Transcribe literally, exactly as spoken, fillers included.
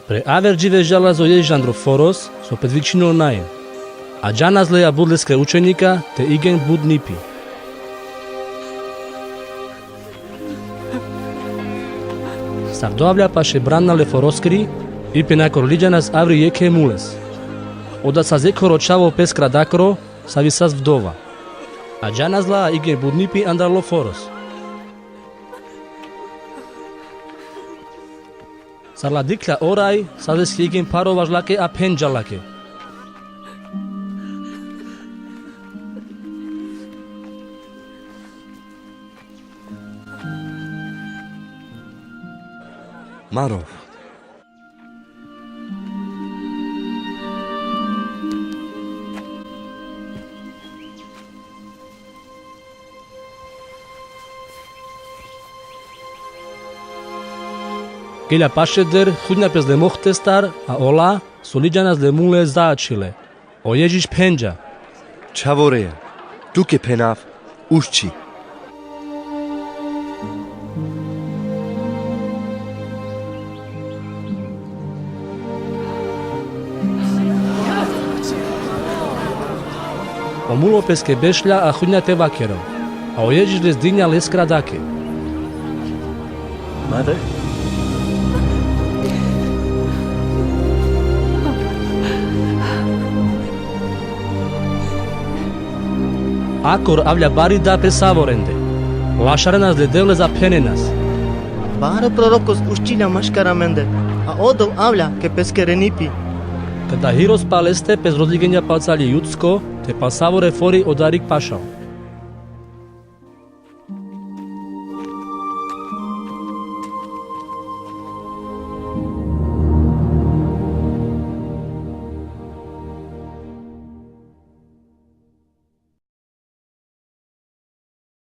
Pre aver dži vežalas o Ježiš andro foros, so petvičinol nain. A džanas le a but leskre učenika te igjen but nipi. Sar do avlja paše brana le foroskri, i pen akor lidžanas avri jekhe mules. Oda sas jekhoro čhavo pes kradakro, savi sas vdova. A džanas la a igjen but nipi andral o foros. Sar la dikhlja o raj, sas leske igjen pharo važlake a phendža lake: Marov. Kelja pašeder, chudnja pes le mohtestar, a ola so lidžanas le mule zaačhile. O Ježiš phendža: Čhavoreja, tuke phenav, ušči. O mulo peske bešlja a chudnja te vakerel. A o Ježiš le zdinja leskra dake. Mother? Akor avlja bari da pe savorende. Lašarenas le Devle za phenenas: Baro prorokos uščilja maškar amende, a odol avlja ke peskere nipi. Keda hiros pal leste pes rozligenđa pal cali Judsko, te pal savore fori o darik pašal.